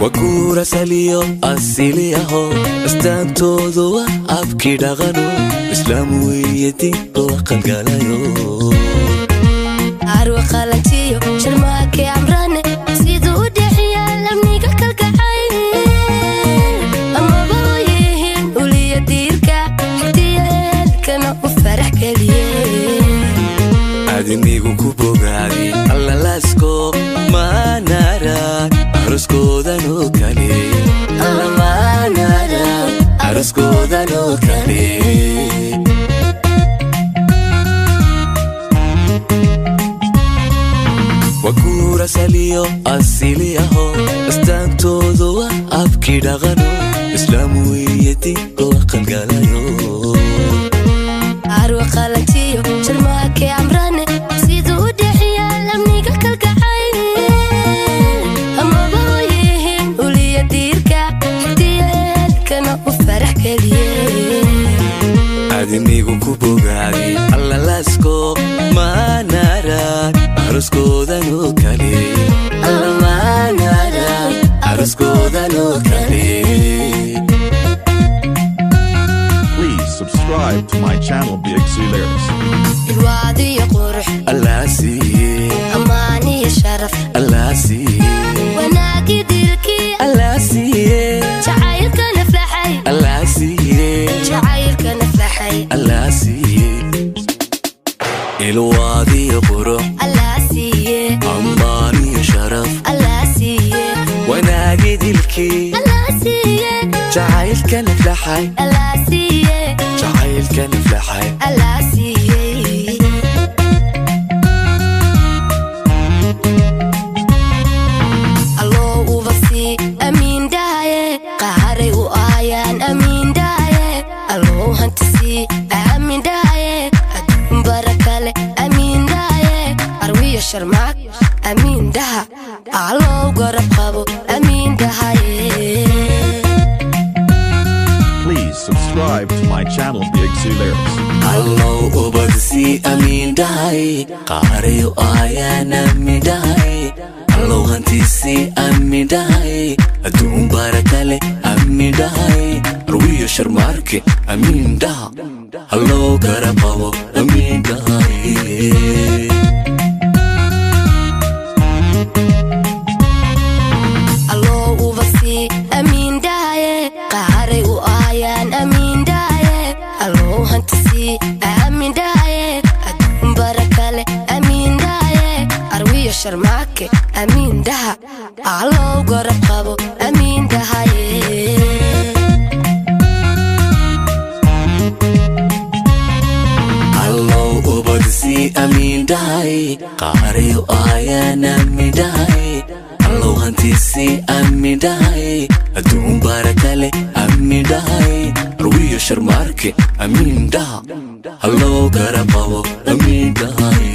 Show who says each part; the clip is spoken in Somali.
Speaker 1: Waguura saliyo asiliyaho astaantoodu waa abkii dhaqano islaam weeye diinta qalgalayo.
Speaker 2: Arwa qalantiyo Sharmaake Amrane siduu u dhexiyaal amniga kalgacayl amaba u yihiin uliya diirka xigtiya eelkana u farax keliye.
Speaker 1: Adimigu ku bogaadi allalaasko maanara aroskoodan oo kale allamaanara aroskoodan oo kale. Waguura saliyo asiliyaho astaantoodu waa abkii dhaqano islaam weeye diinta qalgalayo.
Speaker 2: Arwa qalantiyo Sharmaake Amrane siduu u dhexiyaal amniga kalgacayl amaba u yihiin uliya diirka xigtiya eelkana u farax keliye.
Speaker 1: Adimigu ku bogaadi allalaasko maanara aroskoodan oo kale allamaanara aroskoodan oo kale.
Speaker 3: Please subscribe to my channel, Big C Lyrics.
Speaker 2: Ilwaadiyo qurux
Speaker 1: Allaa siiye.
Speaker 2: Ammaaniyo sharaf.
Speaker 1: Allaa siiye.
Speaker 2: Wanaagi dilkii.
Speaker 1: Allaa siiye.
Speaker 2: Jacaylkana flaxay.
Speaker 1: Allaa siiye.
Speaker 2: Jacaylkana flaxay.
Speaker 1: Allaa siiye ilwaadiyo qurux.
Speaker 2: Allaa siiye.
Speaker 1: Ammaaniyo sharaf.
Speaker 2: Allaa siiye.
Speaker 1: Wanaagi dilkii.
Speaker 2: Allaa siiye.
Speaker 1: Jacaylkana flaxay.
Speaker 2: Allaa siiye.
Speaker 1: Jacaylkana flaxay.
Speaker 2: Allaa siiye. Alloo ubasii amiin dhahaye qaharay u aayaan amiin dhahaye alloo hantisii aamin dhahaye adduun bara kale amiin dhahaye arwiyo Sharmaak amiin dhaha allow garab qabo amiin dhahaye.
Speaker 3: Please subscribe to my channel, Big C Lyrics.
Speaker 1: Allow ubadsi amiin dhahay qaarayo aayaan amiin dhahay allow hantiisi amiin dhahay adduun barakale amiin dhahay arwiyo Sharmaarke amiin dhaha allow garab qabo amiin dhahay.
Speaker 2: Alloo ubasii amiin dhahaye qaharay u aayaan amiin dhahaye allow hantisii aamin dhahaye adduun bara kale amiin dhahaye arwiyo Sharmaake amiin dhaha allow garab qabo amiin dhahaye.
Speaker 1: Allow ubadsi amiin dhahay qaarayo aayaan amiin dhahay allow hantiisi amiin dhahay adduun barakale amiin dhahay arwiyo Sharmaarke amiin dhaha allow garab qabo amiin dhahay.